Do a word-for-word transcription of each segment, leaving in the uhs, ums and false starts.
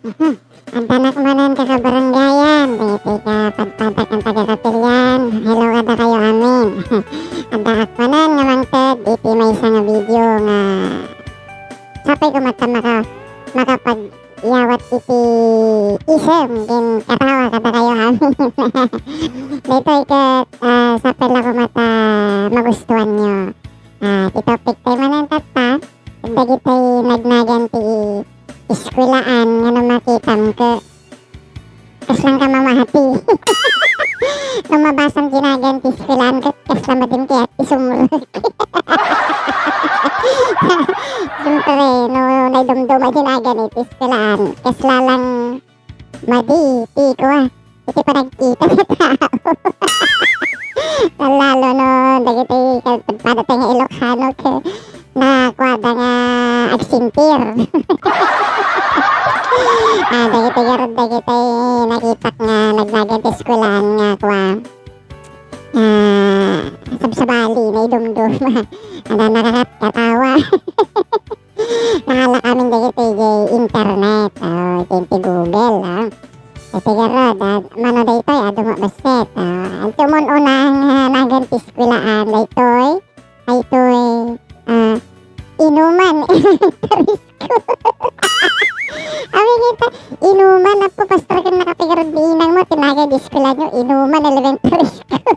Mhm. Addanak manen, kakabaranggayan, dagiti kapadpadak ken taga-kapilian. Hello kadakayo amin. Addaak manen nga mangted iti maysa nga video nga sapay koma ta maka-, makapag-iyawat iti isem ken katawa kadakayo amin. Daytoy ket, ah, sapay la koma ta magustuanyo. Ah, ti topic tayo manen tatta, dagiti nagnagan ti eskuelaan nga no makitam ket kasla ka mamati. No mabasam ti nagan ti eskuelaan ket kasla madim ti ati sumrek. Siyempre, no naidumduma ti nagan iti eskuelaan, kasla lang madi ti kua, iti panagkita ti tao. Lalo no dagiti kad-, padpadato nga Ilocano ket nakuada nga agsintir. Ah, dagiti garud dagiti nakitak nga nagnagan ti eskuelaan nga kua, ah, sabsabali, naidumduma. Adda nakakatawa. Nakalak amin dagiti idiay internet, ah, iti, iti Google, ah. Iti garud, ah, mano daytoy, ah, dumabassit, ah. Iti umun-una nga nagan ti eskuelaan, daytoy, daytoy, ah, Inuman Elementary School. Amin ita, Inuman, apo, pastor, ken nakapigarud ni inang mo, ti nagan ti eskuela nyo, Inuman Elementary School.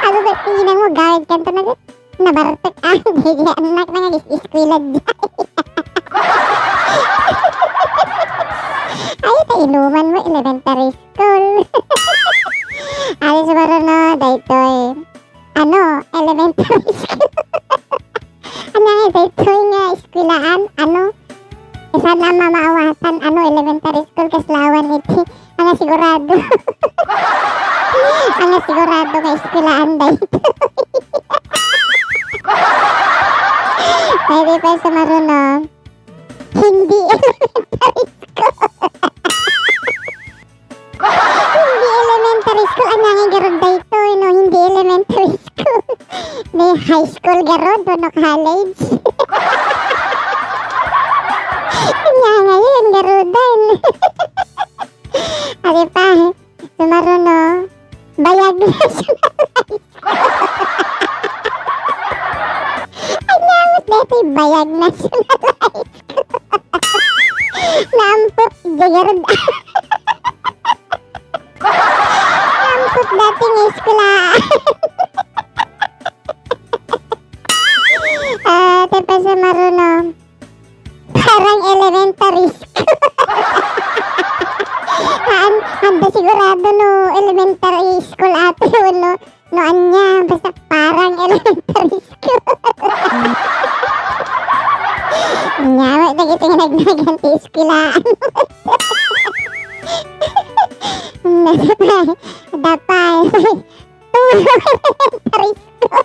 Ano ba, ti inang mo, gawid kanto na, nabartek, ah, daydi annak na nga is-, eskuela diay. Ay, ta Inuman mo, elementary school. Ay, siguro no, daytoy. Ano, elementary school. Ania nga daytoy nga eskuelaan, ano? Saan a mamaawatan, ano, elementary school, kasla awan iti, ania sigurado. Ania sigurado nga eskuelaan daytoy. Pwede pa sa marunong. Hindi elementary school. Hindi elementary school, ania nga garud daytoy, no? Hindi elementary school. Ni high school garud, no, college. Ania nga yun, garudan. Adi pa, sumaruno, Bayag National High School. Ania met daytoy Bayag National High School. Naampot, garud. Naampot daytoy nga eskuelaan. Ah, ti pay sa maruno. Parang elementary school. Haan, haan ta sigurado no elementary school atoy wenno no ania, basta Parang elementary school. Ania met dagiti nga nagnagan ti eskuelaan. Dapay, dapay. Tulo Elementary School.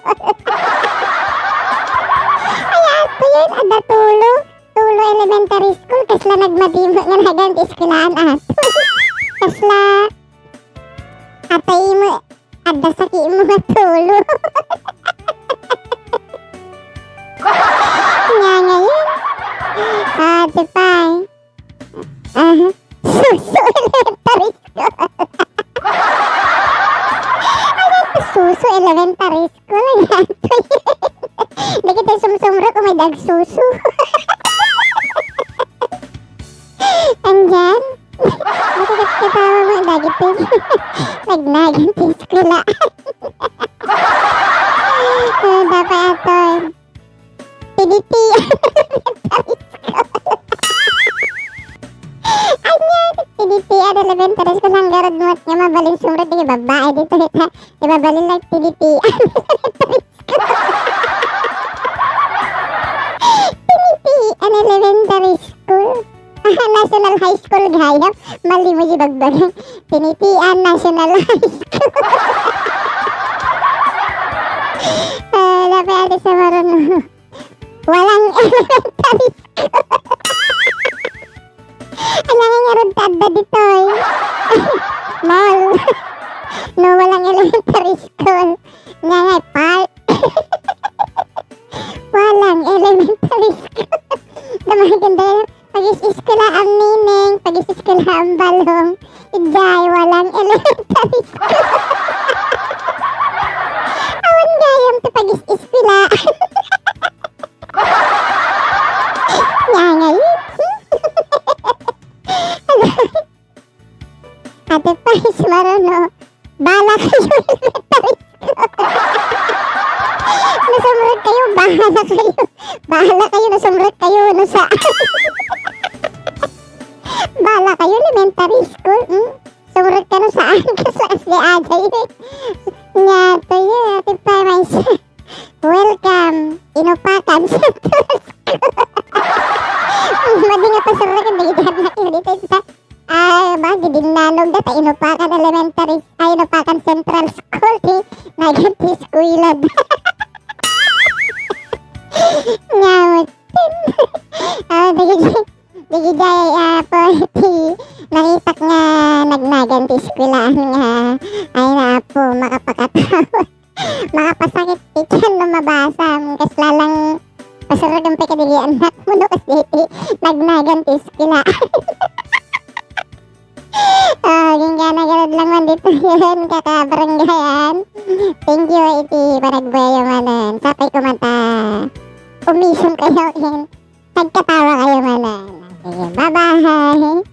Ay, ato yun, adda Tulo. Tulo Elementary School, kasla nagmadimo nga nagan ti eskuelaan ato. Kasla, atay mo, adda saki mo nga Tulo. Nga ngayon. Ah, di pa. Aha. Suso Elementary School. Ano to, Suso Elementary School? Ano to? Dagiti sumsumrek, umay dagsuso. Andyan? Nakakatawa mo, dagiti nagnagan ti eskuela. Ano dapat aton? Tinitian Elementary School. Ania, Tinitian Elementary School, ngarud met nga mabalin sumrek dagiti babbai ditoy ta, ibabalin lang Tinitian Elementary School. Tinitian Elementary School. Ah, National High School gayam. Mali mo di bagbaga. Tinitian National High School. Ah, dapat adi sa maruno. Walang Elementary School. Ania nga ngarud ta adda ditoy? Mall. No, Walang Elementary School. Ania nga, park. Walang Elementary School. Damagan da Pag-is-eskwela am Nineng, pag-is-eskwela am Balong. Idiay, walang elementary school. Awan gayam ti pag-is-eskwela. Nya ngayon. Ate Pais, Maruno, bala kayo elementary school. Nasumrek kayo, bala kayo. Bala kayo, nasumrek kayo, no sa... Bala kayo, elementary school, hmm? Sumrek ka no saan, kas lakas ni Ajay. Nya, to, yeah, Ate Pais. Welcome, Inupakan Central School. Madi nga pasurrek, hindi kita nakikita. Ah, ba, gidin nanog data, Inupakan Elementary, ay, Inupakan Central School, ti, nagan ti eskwela. Nyamutin. Ah, dagiti, dagiti, ah, po, ti, nakitak nga nagnagan ti eskwelahan nga, ay, na, apo, makapakatawa. Makapasakit ti tiyan no mabasam, kasla lang pasurrek pay kadagiti annakmo no kasdi ti nagnagan ti eskwela. Ah, ginggana garud lang man ditoyen, kakabaranggayan. Thank you iti panagbuyayo manen. Sapay ko man ta umisom kayo ken nagkatawa kayo manen. Sige, bye-bye.